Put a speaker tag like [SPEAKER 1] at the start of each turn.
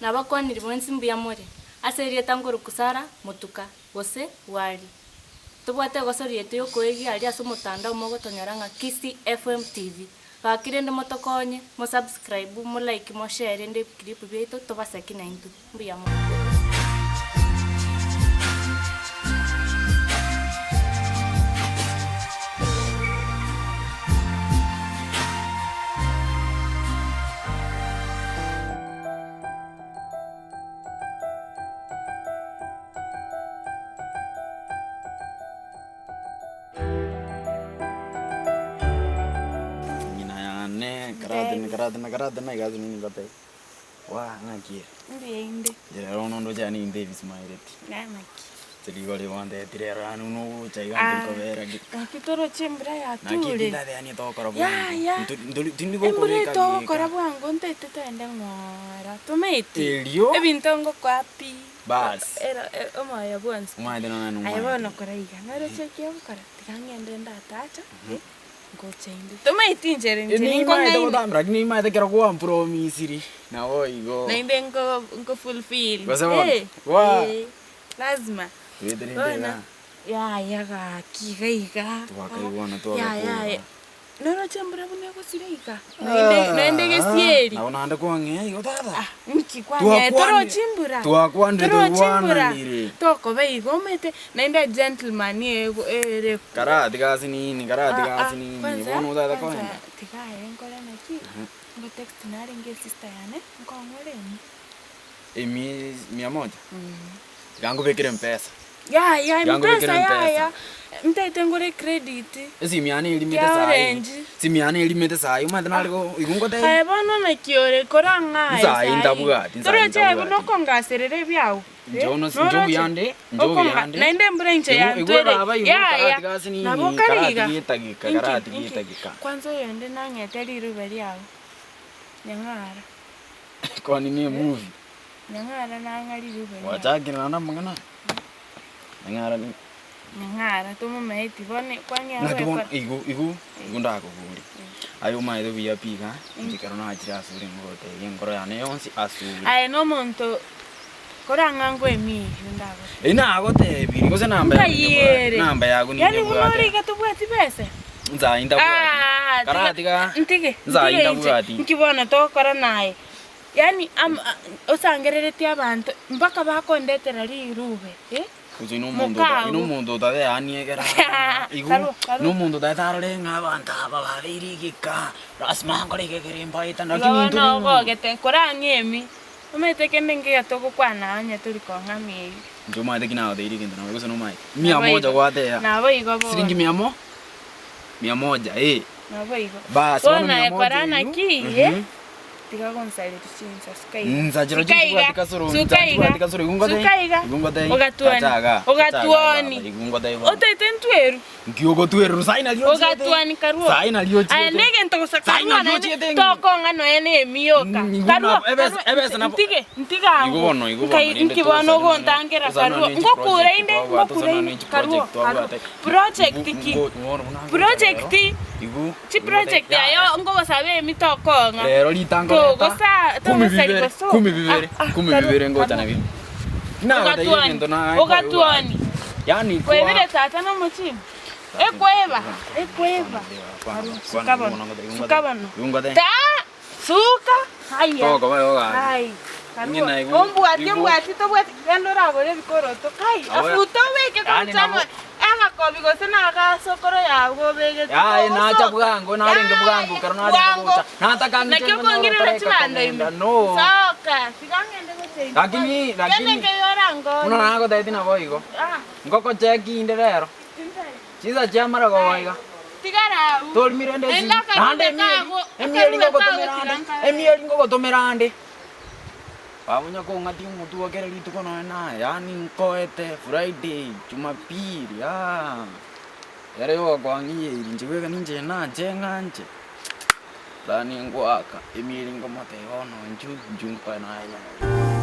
[SPEAKER 1] Nabakwaniri bonsi mbuya more, ase erieta nkorokwa Sara motuka, gose Bwari. Tobwate egosori yaito y'okoegia aria ase omotandao mogotonyora ng'a Kisii FM TV. Gaki rende motokonye, mo subscribe, mo like, mo share rende ebiclip biaito tobaseki naintwe. Mbuya mono.
[SPEAKER 2] Ng'ina yane, karatena karatena karatena iga ase nini ngoteba, waa ng'aki ere?
[SPEAKER 3] Mbuya inde.
[SPEAKER 2] Inche rero bono ndoche yaani ninde ebisimaireti.
[SPEAKER 3] Ng'aki.
[SPEAKER 2] Inche rigori gwantebetie rero yaani buna ogocha iga ntiri kobera ki.
[SPEAKER 3] Gaki toroche embura
[SPEAKER 2] Naki
[SPEAKER 3] yature.
[SPEAKER 2] eki ndateba yaani togokora bwango.
[SPEAKER 3] Yaya.
[SPEAKER 2] Ntori ntori tindi
[SPEAKER 3] Embura
[SPEAKER 2] gokobeka
[SPEAKER 3] etogokora
[SPEAKER 2] geka.
[SPEAKER 3] bwango ntaete togende ng'ora tomaeti.
[SPEAKER 2] Erio.
[SPEAKER 3] Ebinto ngokoa pi.
[SPEAKER 2] Baas.
[SPEAKER 3] Ero omoyo bwonsi pi.
[SPEAKER 2] Omanyete nonya
[SPEAKER 3] Aye
[SPEAKER 2] nomanyete.
[SPEAKER 3] bono kora iga, noroche eki ogokora, tiga ng'ende ndatacha, ngocha inde. Tomaeti inche inche
[SPEAKER 2] Nimaete
[SPEAKER 3] ninkong'aine.
[SPEAKER 2] gotambera lakini nimaete ekero gwampromisiri, nabo igo.
[SPEAKER 3] Naende nko nko fulfill.
[SPEAKER 2] Gose bono, waa.
[SPEAKER 3] Lazima.
[SPEAKER 2] Tobete rende
[SPEAKER 3] Bono,
[SPEAKER 2] igaa.
[SPEAKER 3] yaya gaki iga iga.
[SPEAKER 2] Twakaigwana
[SPEAKER 3] Yaya
[SPEAKER 2] twagakora.
[SPEAKER 3] Noroche embura buna egosira iga, naende naende gesieri.
[SPEAKER 2] Nabo naende kwang'ea igo tata.
[SPEAKER 3] Ah, nki kwang'ea? Torochi embura?
[SPEAKER 2] Twakwanire
[SPEAKER 3] Torochi embura?
[SPEAKER 2] toigwananire.
[SPEAKER 3] Tokoba igo omanyete, naende egentleman ego ere
[SPEAKER 2] Karatiga ase nini, karatiga
[SPEAKER 3] Ah, ah,
[SPEAKER 2] ase nini,
[SPEAKER 3] kwanza
[SPEAKER 2] bono otagete
[SPEAKER 3] kwanza
[SPEAKER 2] kogenda.
[SPEAKER 3] tiga aye nkore naki, ngo text narenge esister yane, nkong'ore emi.
[SPEAKER 2] Emi mia moja? Tiga nkobekere mpesa.
[SPEAKER 3] Yaya
[SPEAKER 2] Tiga nkobekere
[SPEAKER 3] mpesa
[SPEAKER 2] mpesa.
[SPEAKER 3] yaya, ntaete ngore credit.
[SPEAKER 2] Esimi yane erimete
[SPEAKER 3] Kia
[SPEAKER 2] saii,
[SPEAKER 3] orange.
[SPEAKER 2] esimi yane erimete saii omanyete nare go igo ngotebia.
[SPEAKER 3] Aye bono naki ore korang'aye
[SPEAKER 2] Nsaii
[SPEAKER 3] saii.
[SPEAKER 2] ntabwati, nsaii
[SPEAKER 3] Toroche aye buna
[SPEAKER 2] ntabwati.
[SPEAKER 3] okongaserera ebiago.
[SPEAKER 2] Inche bono inche obuya nde, inche obuya nde.
[SPEAKER 3] Naende embura inche
[SPEAKER 2] Igo igo
[SPEAKER 3] yantwere.
[SPEAKER 2] eraba igo
[SPEAKER 3] Yaya,
[SPEAKER 2] karatiga ase nini,
[SPEAKER 3] nabo okare iga.
[SPEAKER 2] karatiga etageka,
[SPEAKER 3] Inki,
[SPEAKER 2] karatiga
[SPEAKER 3] inki.
[SPEAKER 2] etageka.
[SPEAKER 3] Kwanza oyonde nang'ete riruba riago. Nyang'ara.
[SPEAKER 2] Kwani ne emovie.
[SPEAKER 3] Nyang'ara nang'a riruba riago.
[SPEAKER 2] Gwachakire naende amang'ana aya? Nyang'ara ni.
[SPEAKER 3] Nyang'ara tomomaeti bono kwang'ea
[SPEAKER 2] Naki bono
[SPEAKER 3] gwekora.
[SPEAKER 2] igo igo igo ndakoborie, aye omaete buya pi iga, inche ekero nachire asore ngogotebia enkoro yane yonsi asore.
[SPEAKER 3] Aye nomonto korang'a ngoemia eyio ndagotebie.
[SPEAKER 2] Eyio nagotebirie gose namba yago
[SPEAKER 3] Nkai
[SPEAKER 2] ninyebwate,
[SPEAKER 3] ere?
[SPEAKER 2] namba yago
[SPEAKER 3] Yaani buna ore
[SPEAKER 2] ninyebwate.
[SPEAKER 3] iga tobwati besa?
[SPEAKER 2] Nsayi ntabwati.
[SPEAKER 3] Ah, tiga
[SPEAKER 2] Karatiga
[SPEAKER 3] ntige
[SPEAKER 2] nsayi
[SPEAKER 3] ntige inche
[SPEAKER 2] ntabwati.
[SPEAKER 3] nki bono togokora naye. Yaani am- osangereretie abanto mpaka bakondetera rirube eh.
[SPEAKER 2] Gose ino omonto ota
[SPEAKER 3] Mokago.
[SPEAKER 2] ino omonto otabeanie ekero arore igo,
[SPEAKER 3] Karua, karua.
[SPEAKER 2] na omonto otaete arore ng'a abanto aba babeire egeka, lasima nkore iga ekere mbaeta
[SPEAKER 3] Igo
[SPEAKER 2] lakini intwe
[SPEAKER 3] bono
[SPEAKER 2] ning'o?
[SPEAKER 3] ogogete korang'e emi, omanyete kende nkiya togokwana onye tori kong'ama eyio.
[SPEAKER 2] Inche omanyete ki nagotebirie egento nabo gose nomanyete? Mia
[SPEAKER 3] Nabo
[SPEAKER 2] moja
[SPEAKER 3] igo,
[SPEAKER 2] gwateba,
[SPEAKER 3] nabo igo bono.
[SPEAKER 2] siringi mia mo? Mia moja eh.
[SPEAKER 3] Nabo igo.
[SPEAKER 2] Baas bono
[SPEAKER 3] Bono
[SPEAKER 2] mia
[SPEAKER 3] aye
[SPEAKER 2] moja
[SPEAKER 3] kora
[SPEAKER 2] eyio,
[SPEAKER 3] naki eh,
[SPEAKER 2] mhm.
[SPEAKER 3] tiga gonsareria chinsa, suka iga,
[SPEAKER 2] Nsa chirochio
[SPEAKER 3] suka iga,
[SPEAKER 2] nchibwati kasoro, nsa
[SPEAKER 3] suka iga,
[SPEAKER 2] nchibwati kasoro, igo ngotebie,
[SPEAKER 3] suka iga,
[SPEAKER 2] igo ngotebie,
[SPEAKER 3] ogatuoni,
[SPEAKER 2] tacha igaa, tacha igaa
[SPEAKER 3] ogatuoni,
[SPEAKER 2] baba, igo ngotebie bono.
[SPEAKER 3] otaete ntweru,
[SPEAKER 2] Nki ogotwererwa sai nario ochiete?
[SPEAKER 3] ogatuoni karwo,
[SPEAKER 2] Sai nario
[SPEAKER 3] aye
[SPEAKER 2] ochiete?
[SPEAKER 3] negento gose
[SPEAKER 2] Sai
[SPEAKER 3] karwo
[SPEAKER 2] nario
[SPEAKER 3] naende
[SPEAKER 2] ochiete ng'ina?
[SPEAKER 3] tokong'a nonya na emioka,
[SPEAKER 2] Mm, igo
[SPEAKER 3] karwo,
[SPEAKER 2] nabo- ebesa-
[SPEAKER 3] karwo,
[SPEAKER 2] ebesa nabo-
[SPEAKER 3] ntige, ntige ango,
[SPEAKER 2] Igo bono, igo bono,
[SPEAKER 3] nkai
[SPEAKER 2] rende
[SPEAKER 3] nki bono
[SPEAKER 2] tosana nonye-
[SPEAKER 3] ogontangera
[SPEAKER 2] tosana
[SPEAKER 3] karwo,
[SPEAKER 2] nonye chi
[SPEAKER 3] ngokure
[SPEAKER 2] project
[SPEAKER 3] inde,
[SPEAKER 2] twabwate,
[SPEAKER 3] ngokure
[SPEAKER 2] tosana
[SPEAKER 3] inde,
[SPEAKER 2] nonye chi
[SPEAKER 3] karwo,
[SPEAKER 2] project
[SPEAKER 3] karwo,
[SPEAKER 2] twabwate.
[SPEAKER 3] project
[SPEAKER 2] Igo-
[SPEAKER 3] ki?
[SPEAKER 2] ngo- bono buna ngocha
[SPEAKER 3] Project?
[SPEAKER 2] rero, igo- igo
[SPEAKER 3] Chiproject
[SPEAKER 2] yaya.
[SPEAKER 3] aye ngogosaba emi tokong'a.
[SPEAKER 2] Rero ritango reta,
[SPEAKER 3] Togosa
[SPEAKER 2] kumi
[SPEAKER 3] togosari
[SPEAKER 2] bibere,
[SPEAKER 3] goso.
[SPEAKER 2] kumi bibere,
[SPEAKER 3] Ah, ah,
[SPEAKER 2] kumi
[SPEAKER 3] karwo,
[SPEAKER 2] bibere ngocha
[SPEAKER 3] karwo.
[SPEAKER 2] nabio. Nagotebirie
[SPEAKER 3] Ogatuoni,
[SPEAKER 2] egento naye
[SPEAKER 3] ogatuoni.
[SPEAKER 2] Yaani kwa
[SPEAKER 3] Kwebire tata nomochie? Ekweba, ekweba. Suka bono, suka bono. Ta, suka. Haya. Hai. Karua. Ombwati, ombwati, tobwati. Genda oragore ebikoroto. Kai, afuta obeke korwa agakobi gose na agasokoro yago obegete.
[SPEAKER 2] Yaye nacha bwango narenge bwango kero narenge gocha nataka
[SPEAKER 3] Naki okongirera chibando ime.
[SPEAKER 2] No.
[SPEAKER 3] Soka, tiga ng'ende gocha ime.
[SPEAKER 2] Lakini lakini
[SPEAKER 3] Kende nkeyora
[SPEAKER 2] buna
[SPEAKER 3] ngone.
[SPEAKER 2] nagotebeti nabo igo.
[SPEAKER 3] Ah.
[SPEAKER 2] Ngogocheki inde rero. Chinsa chiamara goa iga.
[SPEAKER 3] Tigara abwo.
[SPEAKER 2] Torimire ende
[SPEAKER 3] Naende
[SPEAKER 2] esimi.
[SPEAKER 3] akarube
[SPEAKER 2] Naende emieri,
[SPEAKER 3] kago-
[SPEAKER 2] emieri
[SPEAKER 3] akarube kago
[SPEAKER 2] ngogotomera
[SPEAKER 3] tiga
[SPEAKER 2] ande,
[SPEAKER 3] nkabe.
[SPEAKER 2] emieri ngogotomera ande. Babunya kong'atia omotwe o kera rituko nonya naye, yaani nkoete Friday, Jumapili, aah. Ere yogokwang'iyeirie inche bweka ninche nache ng'anche. Lani ngoaka, emieri ngomotebia bono inchuo, inchuo nkoe naye nyore.